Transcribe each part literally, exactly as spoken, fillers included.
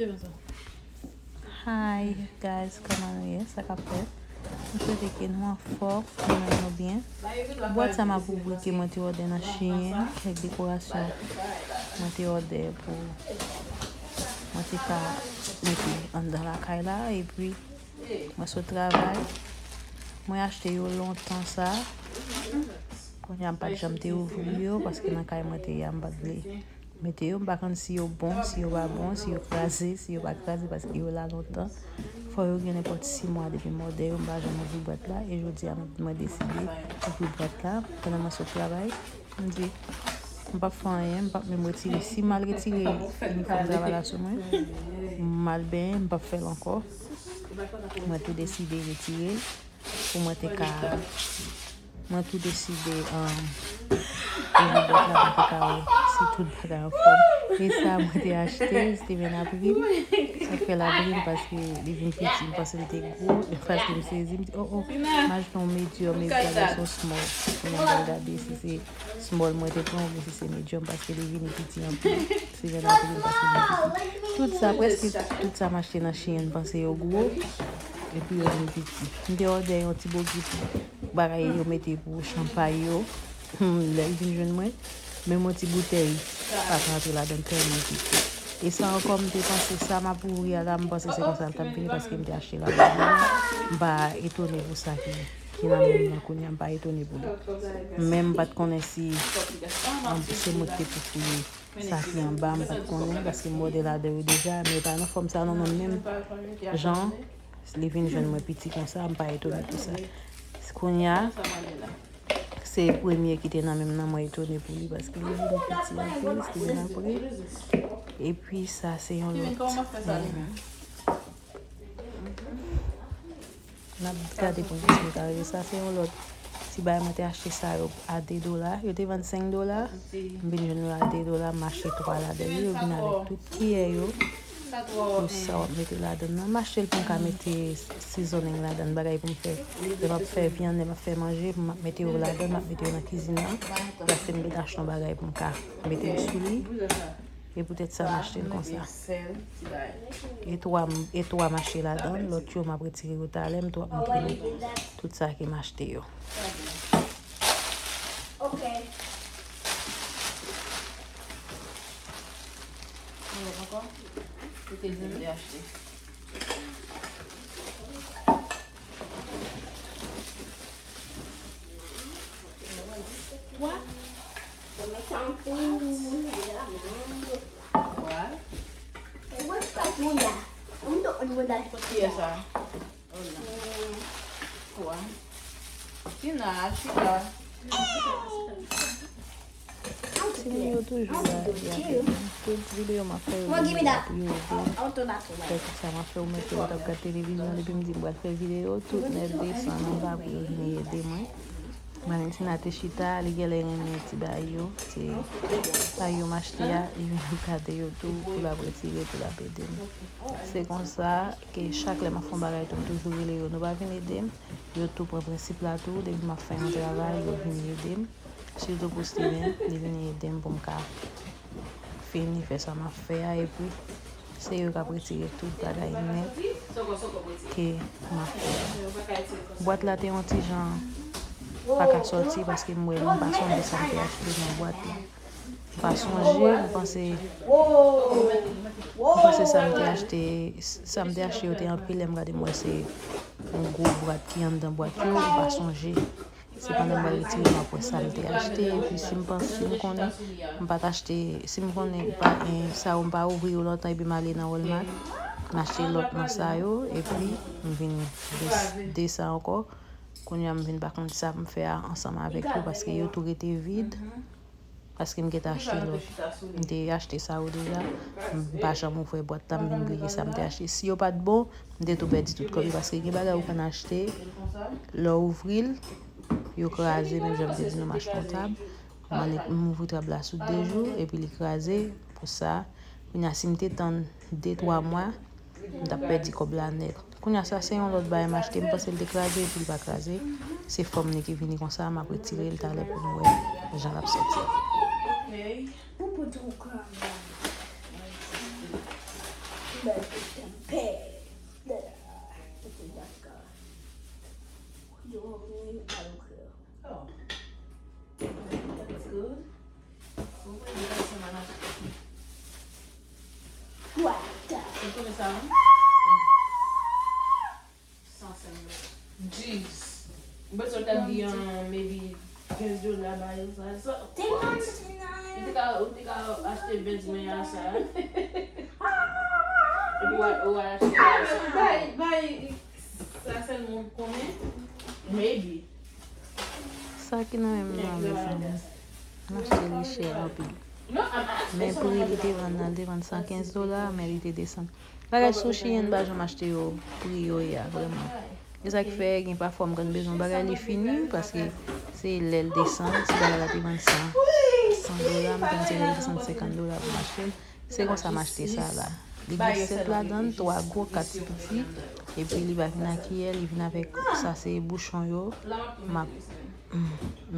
Hi guys, kòman nou ye? Sa k ap fèt? M swete ke nou anfòm, nou menm nou byen. Bwat sa m ap ouvri ke mwen te òdè nan Shein, kèk dekorasyon mwen te òdè pou mwen te ka mete anndan lakay la, epi mwen sot travay. Mwen achte yo lontan sa. Kounye a m pa t janm te ouvri yo, paske nan kay mwen te ye a m pa t vle mete yo, m pa konn si yo bon, si yo pa bon, si yo kraze, si yo pa kraze, paske yo la lontan. Fò yo gen nenpòt sis mwa depi m òdè yo, m pa janm ouvri bwat la, e jodi a mwen deside ouvri bwat la. Pandan mwen sot travay, m di, m p ap fè anyen, m p ap menm retire. Si m al retire inifòm travay la sou mwen, m al benyen, m p ap fè l ankò. Mwen tou deside retire l pou mwen te ka Mwen tou deside, um, ouvri bwat la pou m te ka wè si tout bagay anfòm. E sa mwen te achte, se te venn april. Sa fè l april paske li vin piti, m panse l te gwo. Paske m sezi, m di, oh, oh, m achte yon medium, epi gade se yon small. Kounye a m pral gade si se small mwen te pran oubyen si se medium paske li vini piti anpil. Se venn april paske li vin piti. Tout sa, prèske tout sa m achte nan Shein, m panse yo gwo. Epi yo vin piti. M te òdè yon ti bokit bagay yo mete pou chanpay yo. Hmm, lè l vin jwenn mwen, menm yon ti boutèy pa t rantre ladan l tèlman piti. E sa ankò, m te panse sa m ap ouvri a la, m panse se konsa l t ap vini paske m te achte l a Walmart. M pa etone pou sa ki, ki nan men m nan kounye a, m pa etone pou li. Men m pa t konnen si, um, se mwen ki te pou fouye. Sa ki anba, m pa t konnen, paske m òdè ladan yo deja, men pa nan fòm sa non, men menm jan li vin jwenn mwen piti konsa, m pa etone pou sa. Kounye a, se premye ki te nan men m nan, mwen etone pou li, paske li vin piti anpil, se te vin apre. Epi sa, se yon lòt. N ap gade pou n wè si nou ka rive. Sa se yon lòt ti bagay mwen te achte sa yo a de dola. Yo te vann senk dola. M vin jwenn yo a de dola. M achte twa ladan yo. Yo vin avèk tout kiyè yo. Pou sa w ap mete ladan nan. M achte l pou m ka mete seasoning ladan, bagay pou m fè. Lè m ap fè vyann, lè m ap fè manje, m ap mete yo ladan, m ap mete yo nan kizin nan. Paske m te achte yon bagay pou m ka mete yo sou li. E poutèt sa m achte l konsa. E twa, e twa m achte ladan l, lòt yo m ap retire yo talè, m tou ap montre nou tout sa ke m achte yo. Kiyès sa? Tina, chita. Timoun yo toujou la, y ap ede m. Tout videyo m ap fè yo, yo ede m. Fè tout sa m ap fè, ou mèt yo pa t ap gad televizyon depi m di m pral fè videyo, tout nèt desann anba pou yo vini ede mwen. Valentina te chita, li genlè renmen ti bagay yo, se bagay yo m achte a, li vin gade yo tou, pou l ap retire, pou l ap ede m. Se konsa ke chak lè m ap fè yon bagay tou, m toujou rele yo, nou pa vin ede m. Yo tou pran prensip la tou, depi m ap fè yon travay, yo vini ede m. Sitou pou Steven, li vini ede m pou m ka fini fè sa m ap fè a, epi se yo k ap retire tout bagay nèt ke m ap fè a. Bwat la te yon ti jan pa ka sòti paske m wè m pa sonje sa m te achte nan bwat la. M pa sonje, m panse, m panse sa m te achte, sa m te achte yo te anpil, lè m gade m wè se yon gwo bwat ki anndan bwat yo, m pa sonje. Se pandan m pral retire m ap wè sa m te achte, epi si m panse, si m konnen m pa t achte, si m konnen pa, eh, sa yo m pa ouvri yo lontan epi m ale nan Walmart, m achte lòt nan sa yo, epi m vin de, de sa ankò. Kounye a m vin pa konn sa m fè a ansanm avèk yo, paske yo tou rete vid. Paske m gentan achte lòt. M te achte sa yo deja. M pa janm ouvè bwat la, m vin bliye sa m te achte. Si yo pa t bon, m te tou pèdi tout kòb yo. Paske gen bagay ou konn achte, lè w ouvri l, yo kraze, menm jan m te di nou m achte yon tab. M annik, m ouvri tab la sou de jou, epi li kraze. Pou sa, kounye a, si m te tann de, twa mwa, m t ap pèdi kòb la nèt. Kounye a sa, se yon lòt bagay m achte. M panse l te kraze, epi l pa kraze. Se fòm li ki vini konsa, m ap retire l talè pou m wè jan l ap sòti. Ok. Pou pote w kanmenm. Mwen te kanpe. Mwen te dakò. Yo, mwen, mwen, mwen. Oh. That's good. Ou wè, li pa fè mal achte. What? Ou konnen sa, wi? San senk dola. Jeez. Mwen panse w t ap di, um, maybe kenz dola ba yo sa. So, what? Ou te ka, ou te ka achte Benz mwen a sa. Epi w al, w al achte a sa. Bay, bay, sa sèlman w konnen. Maybe. Sa ki nan men m nan, mezanmi. M achte li chè anpil. Men pri li te vann nan, li te vann san kenz dola, men li te desann. Bagay sushi, m pa janm achte yo pri yo ye a, vrèman. E sa k fè, gen pafwa m konn bezwen bagay, li fini, paske se lè l desann, si bagay la te vann san, san dola, m konn se lè l desann senkant dola pou m achte l. Se konsa m achte sa la. Li gen sèt ladan l, twa gwo, kat ti piti. Epi li pa vin ak kiyè, li vin avèk, sa se bouchon yo. M ap, m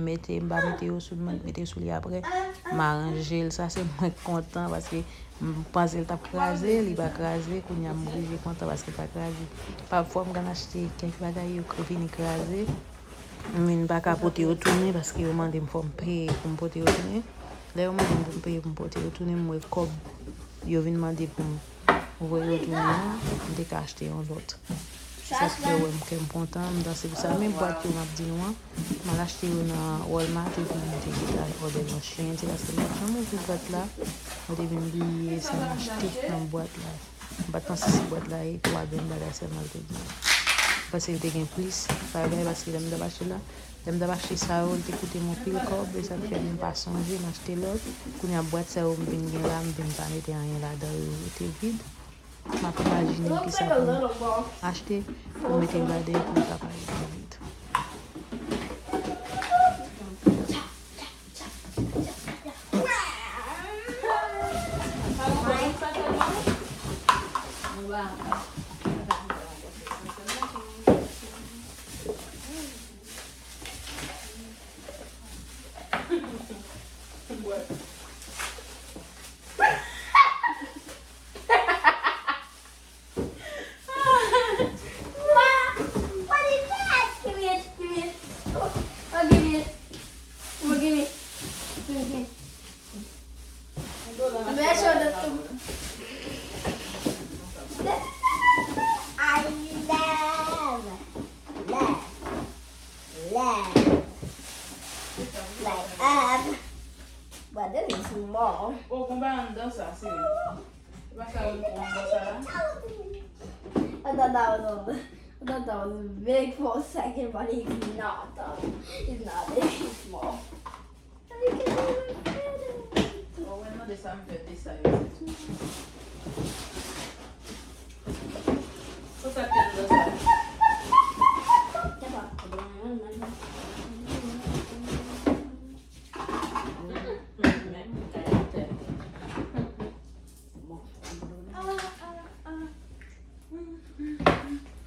mete, m pa mete yo sou, m mete sou li apre. M aranje l, sa se mwen k kontan paske m panse l t ap kraze, li pa kraze, kounye a m oblije kontan paske l pa kraze. Pafwa m konn achte kèk bagay yo k-, vini kraze. Men m pa ka pote yo tounen paske yo mande m fò m peye pou m pote yo tounen. Lè yo mande m pou m peye pou m pote yo tounen, m wè kòb yo vin mande pou m voye yo tounen an, m te ka achte yon lòt. Sa k fè w wè m kè m kontan, m dan se pou sa. Men bwat yo m ap di nou an, m al achte yo nan Walmart epi m te gentan al òdè yon chen, se paske m pa t janm ouvri bwat la, mwen te vin bliye sa m achte nan bwat la. M pa t panse se bwat la e twa grenn bagay sèlman l te gen. M panse l te gen plis. Bagay paske lè m t ap achte la, lè m t ap achte sa yo, li te koute m anpil kòb, e sa k fè m pa sonje m achte lòt. Kounye a bwat sa yo m vin gen la, m vin pa mete anyen ladan yo, yo rete vid. M ap imajine kisa pou m achte, pou m mete l ladan pou l pa parèt vid. What? What is that? Give me it. Give me it. Oh, oh, give me it. Oh, give me. Give me. Make sure that the, I love, love, love. Like, um, but this is small. Oh, gon bagay anndan sa, se. Se pa sa yo pran nan sa la. I thought that was a, I thought that was a big full second, but it's not. Um, it's not. It's small. You can even fit it. Bon, mwen mande sa m fè de sa yo, se tou. Pou sa k nan sa.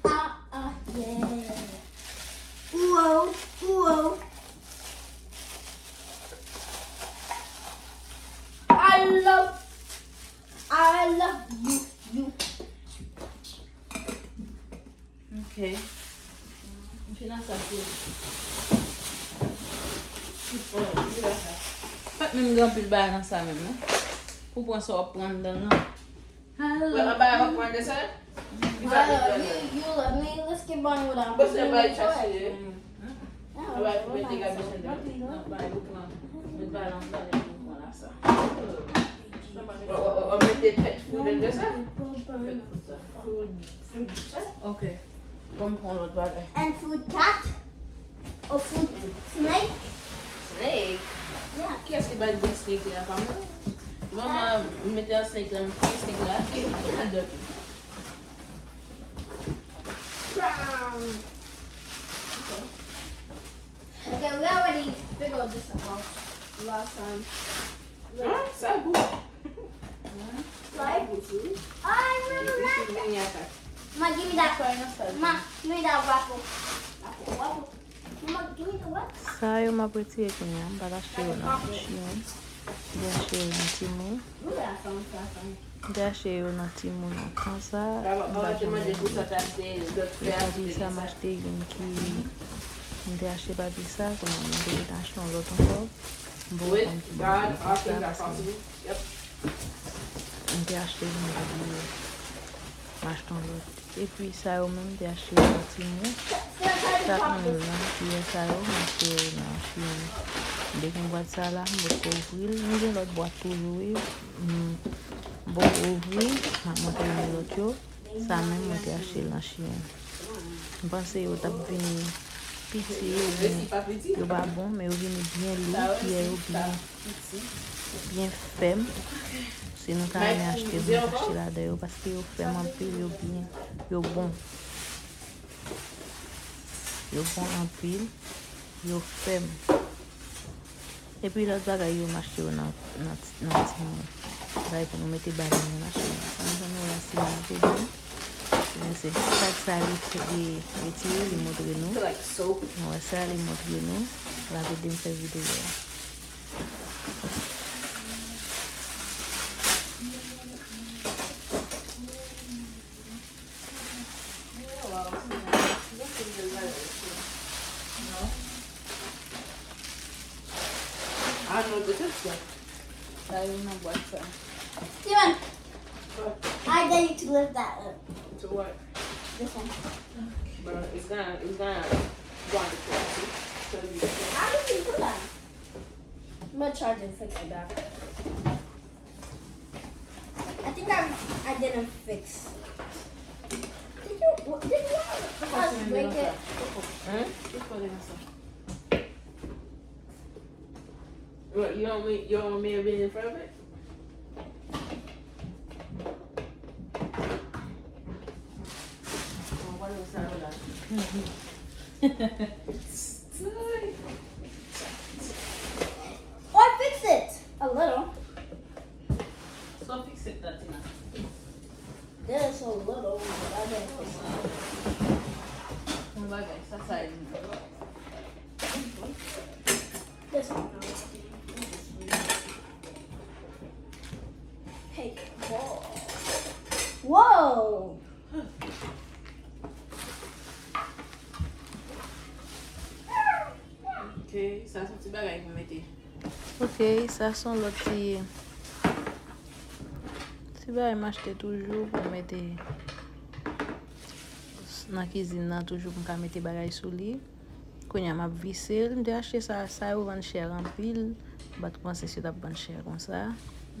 Ah, ah, yeah. Whoa, whoa. I love, I love you, you. Ok. M fin ak sa tou. Tout bon, m fin ak sa. Pa t menm gen anpil bagay nan sa menm, non. Pou pran sa w ap pran anndan, non. Hello. Wè, anba a w ap pran de sa? Hello, you, you love me. Let's keep on with our. Bò se bay chache. Anba a pou mete gabe sende. Non, bay ou pran. Met balans la, ou pran la sa. Ou, ou, ou mete pet food de sa? Food. Ok. Bon, m pran lòt bagay. And food cat? Or food snake? Snake? Yeah. Kiyès ki bay di snake la, pa mwen? Manman, m mete an snake la, m fè snake la. Brown. Okay, we already figured this out last time. Ah, sa gou. Sa gou tou. Oh, I remember that. Ma, give me that. Ma, give me that waffle. Waffle, waffle. Ma, give me the what? Sa yo m ap retire kounye a. M pa t achte yo nan Shein. Bon, Shein, yon ti moun. Look at that song, that song. M te achte yo nan timoun nan tan sa, m pa janm bliye. E papi sa, m achte youn ki, m te achte papi sa, kounye a m te rete achte yon lòt ankò. M poko konn ki bò m te sa, paske m te achte youn epi m achte yon lòt. Epi sa yo menm, m te achte yo nan timoun. Sa k nan menm nan, kiyè sa yo, m achte yo nan Shein. M te gen bwat sa la, m potko ouvri l. M gen lòt bwat toujou, wi. M, m poko ouvri, m ap montre nou lòt yo. Sa menm, mwen te achte l nan Shein. M panse yo t ap vini piti oubyen yo pa bon, men yo vini byen lou, kiyè yo byen, byen fèm. Si nou ta renmen achte, mwen achte ladan yo, paske yo fèm anpil, yo byen, yo bon. Yo bon anpil, yo fèm. Epi lòt bagay yo, m achte yo nan, nan, nan timoun. Bagay pou nou mete balenn nan, m achte yo. Sa nou wè si m lave dlo. Men se sa, sa li, li retire, li montre nou. Nou wè sa, li montre nou. Lave dlo m fè videyo a. Ah non, peut-être ça. Sa yo nan bwat sa. Steven, I dare you to lift that up. To what? This one. But it's gonna, it's gonna go on the floor, see? So you I don't think do that. I'm gonna charge and fix it back. I think I, I didn't fix. Did you, what, did you have a break it? Hein? What, you want me, you want me to be in front of it? Or fix it a little. So fix it, Tatina. There's a little. Yon bagay, sa, sa e. This one. Hey, whoa. Whoa. Ok, sa se yon ti bagay pou mete. Ok, sa se yon lòt ti, ti bagay m achte toujou pou mete nan kizin nan, toujou pou m ka mete bagay sou li. Kounye a m ap vise l. M te achte sa, sa yo vann chè anpil. M pa t panse si yo t ap vann chè konsa.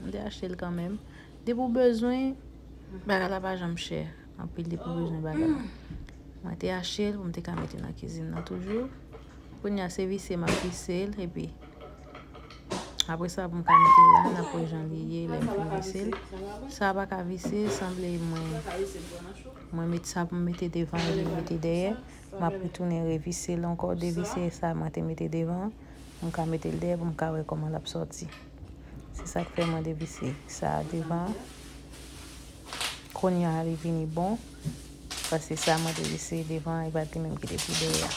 M te achte l kanmenm. Depi w bezwen, bagay la pa janm chè anpil depi w bezwen bagay la. Mwen te achte l pou m te ka mete nan kizin nan toujou. Kounye a se vise m ap vise l, epi apre sa pou m ka mete l la, n ap wè jan li ye lè m fin vise l. Sa pa ka vise, sanble mwen, mwen met sa pou m mete devan epi m mete dèyè. M ap retounen revise l ankò, devise sa mwen te mete devan, pou m ka mete l dèyè, pou m ka wè kòman l ap sòti. Se sa k fè mwen devise sa devan. Kounye a li vini bon, paske sa mwen devise devan, e pa t li menm ki te pou dèyè a.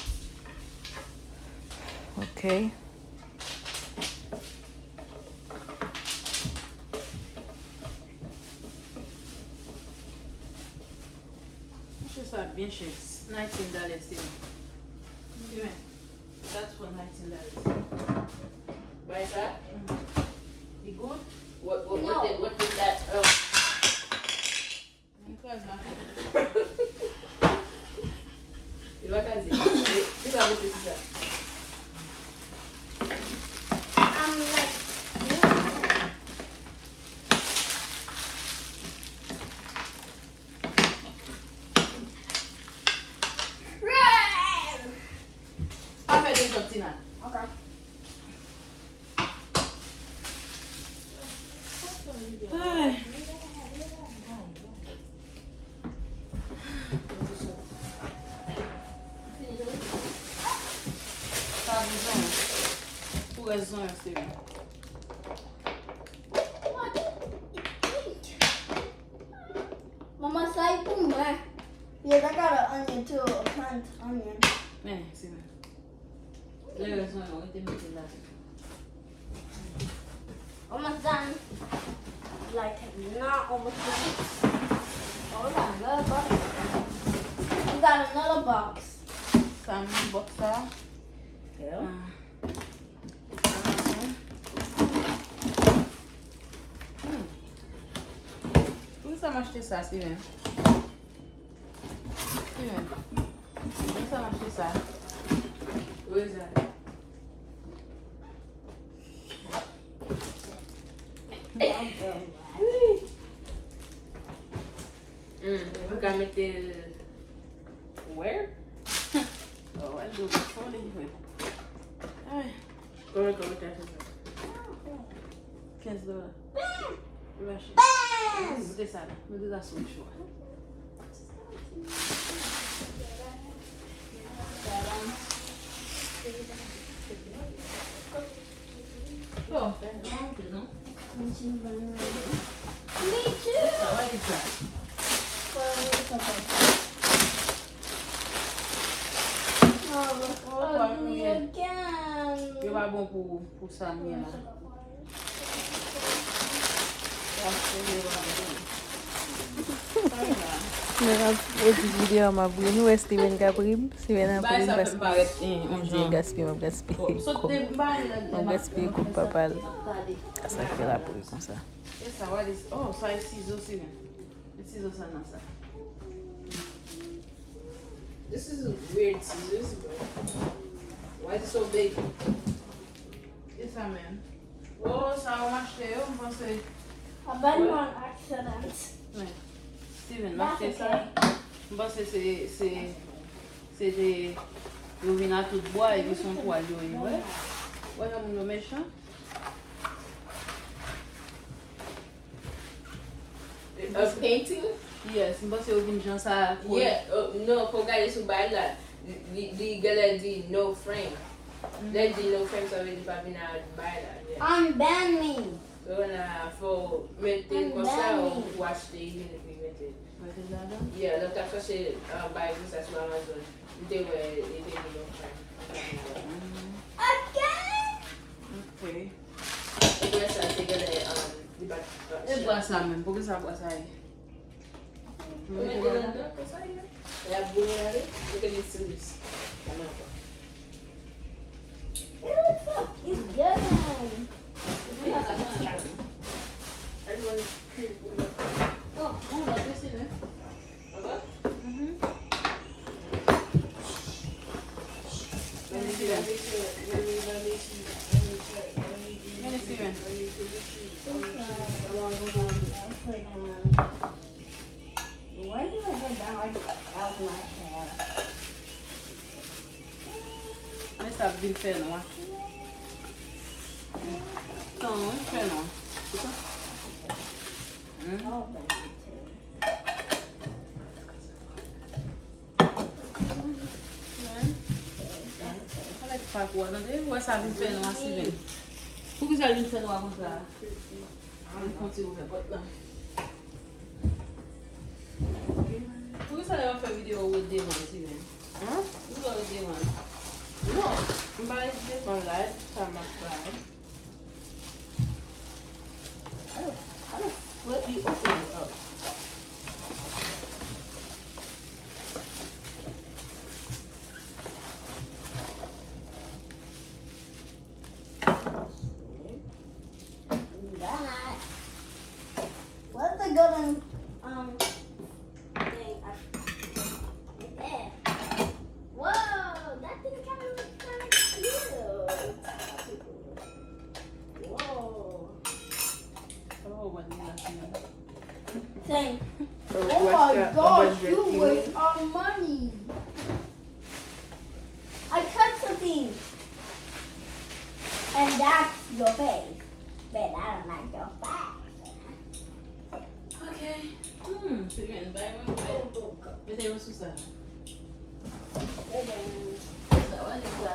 Ok. Monchè, sa byen chè. Nineteen dollars, Steven. Steven, that's for nineteen dollars. Buy that? Mm-hmm. It good? What, what, what did, what did that, um, Li pa ka di. Li pa mete sou sa. I'm like, Pa fè de zòt, Tina. Ok. Ay. Sa pou zonyon. Pou rès zonyon, Steven. Mama, sa e pou mwen. You take out an onion too, a plant onion. Men, Steven. Lè rès zonyon, rete mete la. Almost done. Like, not almost done. Oh, we got another box. We got another box. Sa menm box sa. Yeah. Ah. Hmm. Poukisa m achte sa, Steven? Steven, poukisa m achte sa? Where is that? Mm, ou ka mete l where? Oh, I do the folding with. Ay. Kòman, kòman ta fè sa? Kenz dola. Mache. Mete sa la. Mete sa sou mouchwa. Oh. Me too. What is that? Oh, ugly again. Yo pa bon pou, pou sa m ye la. Men ap edit videyo a, m ap ri. Nou wè Steven k ap ri m. Steven ap ri m paske m di gaspiye, m ap gaspiye kòb. M ap gaspiye kòb papa l. Sa k fè l ap ri konsa. E sa, what is, oh, sa e sizo, Steven. Met sizo sa nan sa. This is weird scissors, bro. Why is it so big? Kisa menm? Oh, sa yo m achte yo, m panse. I buy one accident. Men, Steven, m achte sa. M panse se, se, se de, yo vin a tout bwa epi se yon twal yo ye, wè. Wè jan moun yo mechan. A painting? Yes, m panse yo vin jan sa. Yeah, uh, non, fò w gade sou bay la. Li, li genlè di no frame. Lè l di no frame, sa vle di pa vin a bay la. Yeah. Unban me. So, la, fò w mete l konsa, ou, ou achte, even if you mete. Mete l ladan? Yeah, lè w t ap chache, uh, bay konsa sou Amazon, m te wè, li te di no frame. Mm. Ok. Ok. Epi sa, se genlè, um, li pa t, uh, e bwa sa menm, poukisa bwa sa ye? Ou mete l anndan, konsa ye. L ap boule la, wi. Look at these scissors. Kòman ankò? Ew, fuck, it's good. Everyone is creative. Oh, oh, la, this is it. Anba? Mhm. Let me see that. Let me, let me see. Let me check. Let me, let me see, man. Let me see. Why you gonna go down like that with my hair? Men sa ap vin fè nwa. Tan, wi, fè nwa. Hmm? Alèk pa kwa, tande? Wè sa vin fè nwa, Steven. Poukisa l vin fè nwa konsa? Ann kontinye ouvè pòt la. Poukisa lè w ap fè videyo ou ret devan, Steven? Hein? Poukisa w ret devan? Non, m pa ret devan live, sa m ap bay. How the, how the flip you open it up? That. What's the golden, um, thing? I, yeah. Whoa, that thing kinda looks kinda cute. Whoa. Oh, what is that thing? Thing. Oh my gosh, you waste our money. I cut something. And that's your face. But I don't like your face. Ok. Hmm, se byen, bay mwen, bay. Mete yo sou sa. Sa va, li sa.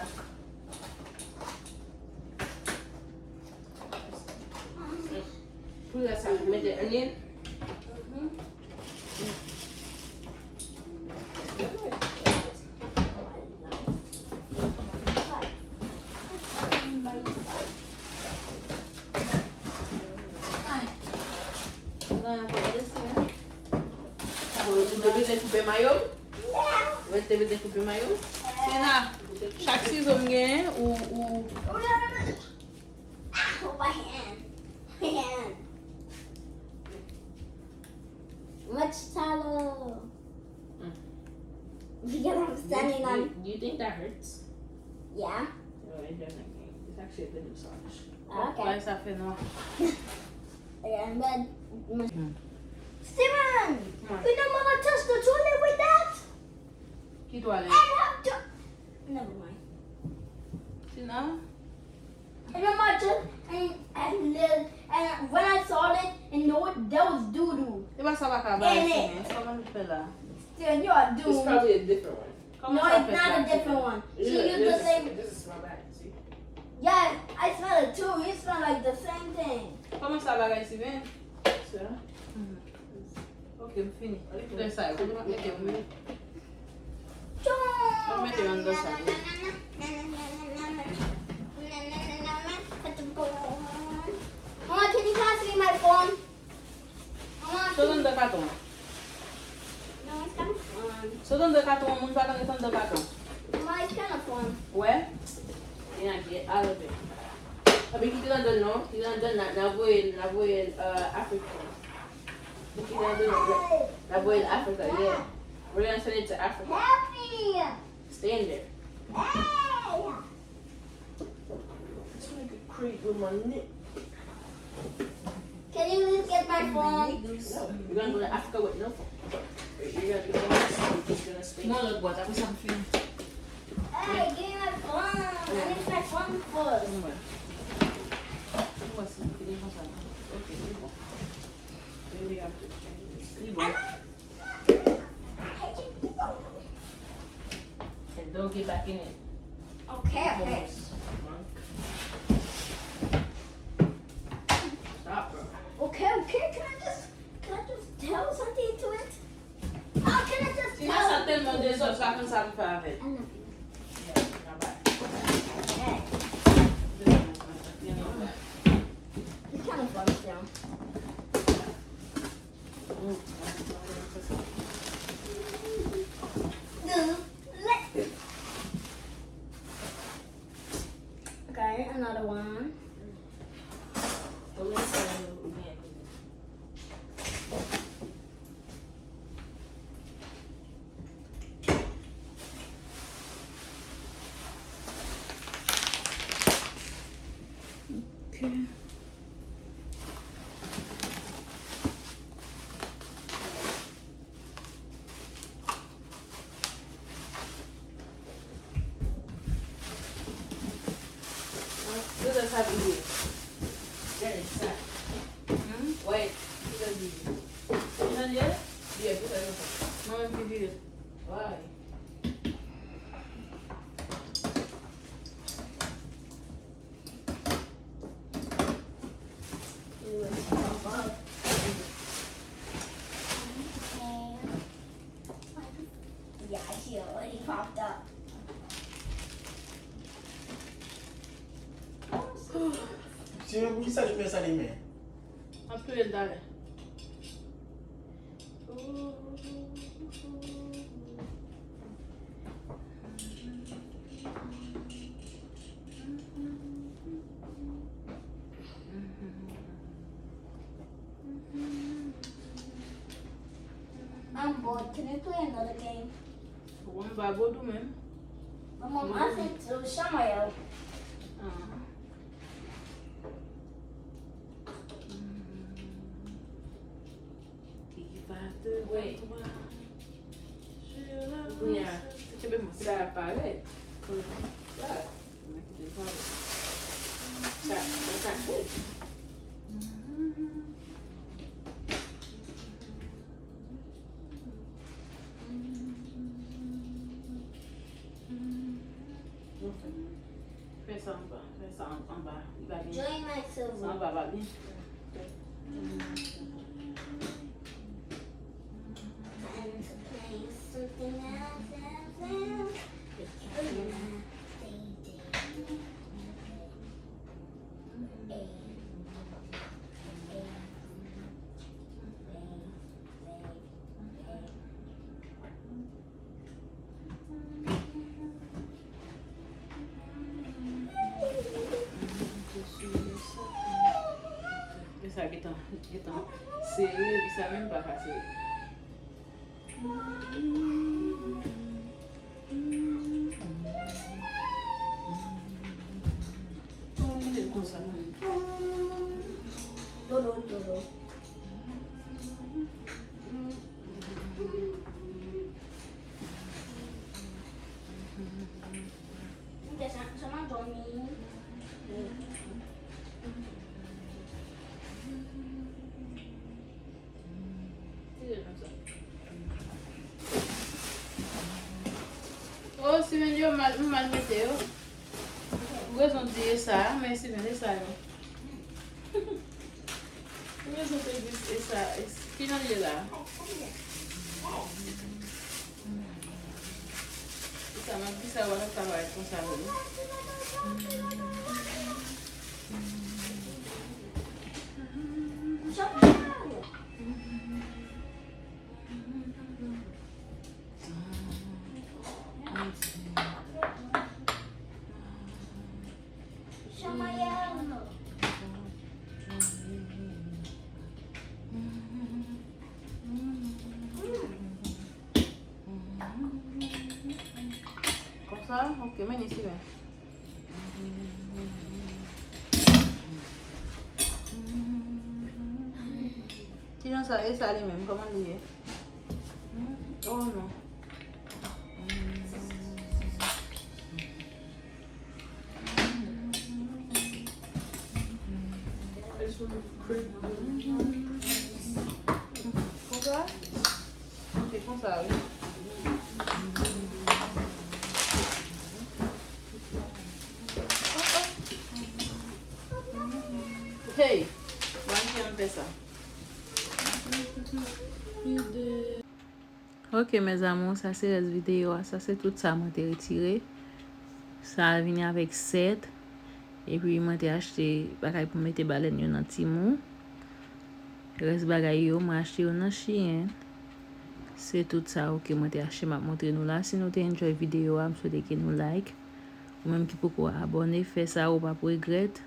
Pou lè sa, mete onion. Te bezwen koupe mayo? Mwen te bezwen koupe mayo? Sena, chak sizo m genyen, ou, ou... Oh, my hand. My hand. Much tallow. Because I'm standing on. Do you think that hurts? Yeah. No, it doesn't. It's actually a good massage. Okay. Why is that feel no? Yeah, but Steven, you know Mama touched the toilet with that? Ki twalèt? And how to... Never mind. Sina? And Mama just and and then and when I saw it, and no, that was doo doo. E pa sa pa ka bagay se men. Sa pa nou fè la. Steven, you are It's doomed. Probably a different one. Kòman No, sa it's fè not a sa? Different one. She Yeah, used the this, same. This is my bag. See? Yeah, I smell it too. You smell like the same thing. Kòman sa bagay se men? So, Ok, m fini. Fè sa yo. Mete yo men. Mwen mete yo anndan sa. Mama, can you pass me my phone? Mama, Sot anndan katon. No, it's kind of fun. Sot anndan katon, moun pa konn anndan katon. Mama, it's kind of fun. Wè? Yeah, get out of it. Abi kite nan don non, kite nan don nan, nan voye, nan voye uh, Africa. Kite nan don nan, nan voye Africa, yeah. We're gonna send it to Africa. Happy. Stay in there. Hey. This nigga creep with my neck. Can you please get my phone? No, you're gonna go to Africa with no phone. You're gonna be homeless. You're just gonna stay. Mwen lòt bwat, apre sa m fini. Hey, give me my phone. I need my phone first. Mwen wè. Mwen wè si m fini konsa. Ok, li bon. Then we have to change this. Li bon. And don't get back in it. Okay, okay. Stop, bro. Okay, okay. Can I just, can I just tell something to it? Oh, can I just Ti nan sa tell? Tèlman dezòd, sa konn sa m fè avè l. I know. Yeah, bye-bye. Hey, it's kind of fun still. Okay, another one. Gade sa vide. Gade sa. Wè, gade vide. Gade? Yeah, put that in. Mwen menm ki vire. Why? Yeah, she already popped up. Sinon, poukisa li fè sa li men? M ap touye l talè. I'm bored. Can we play another game? Ou konn ba vodou menm. Maman, I think so. Show my out. Ah. Ki va te Wait. Kounya, Kounya. Kenbe mwen. Sa parèt. Sa. Sa, sa, sa. Fè sa anba, fè sa an- anba. Li pa gen. Join my silver. Sa anba pa byen. And to play something else, else, else. Because they did. Hey. Hey. Hey. Hey. Gentan sere, epi sa menm pa ka sere. Ou mete l konsa. Dodo, dodo. Mwen te sa, sa m ap dòmi. Tire konsa. Oh, simenn yo mal, m mal mete yo. Ou rezon di e sa, men simenn e sa yo. Ou rezon te di e sa, e s-, ki jan l ye la? Sa m ap di sa, w ap travay konsa vre. Konsa, ok, men isi men. Kijan sa, e sa li menm, kòman li ye? Oh non. Konsa? Ok, konsa, wi. Hey! Mwen ki an fè sa. Ok, mes amours, sa se rès videyo a. Sa se tout sa mwen te retire. Sa vini avèk sèt. Epi mwen te achte bagay pou mete balèn yo nan timoun. Rès bagay yo, mwen achte yo nan Shein. Se tout sa, ok, mwen te achte, m ap montre nou la. Si nou te enjoy videyo a, m swete ke nou like. Ou menm ki poko abòne, fè sa, ou p ap regrèt.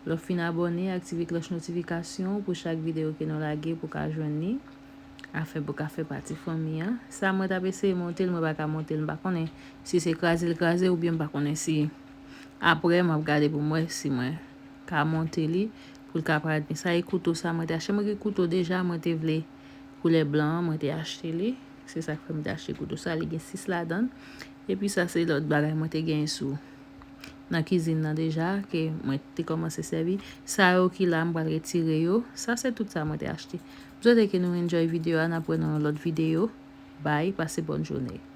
Lè w fin abòne, aktive klòch notifikasyon pou chak videyo ke nou lage pou w ka jwenn li. Afin pou w ka fè pati fanmi an. Sa mwen t ap eseye monte l, mwen pa ka monte l, m pa konnen si se kraze l kraze oubyen m pa konnen si apre m ap gade pou m wè si mwen ka monte li pou l ka parèt byen. Sa e kouto sa mwen te achte. Mwen gen kouto deja, mwen te vle koulè blan an, mwen te achte li. Se sa k fè mwen te achte kouto sa, li gen sis ladan l. Epi sa se lòt bagay mwen te genyen sou nan kizin nan deja, ke mwen te kòmanse sèvi. Sa yo ki la, m pral retire yo. Sa se tout sa mwen te achte. M swete ke nou enjoy videyo a, n ap wè nan yon lòt videyo. Bye, pase bòn jounen.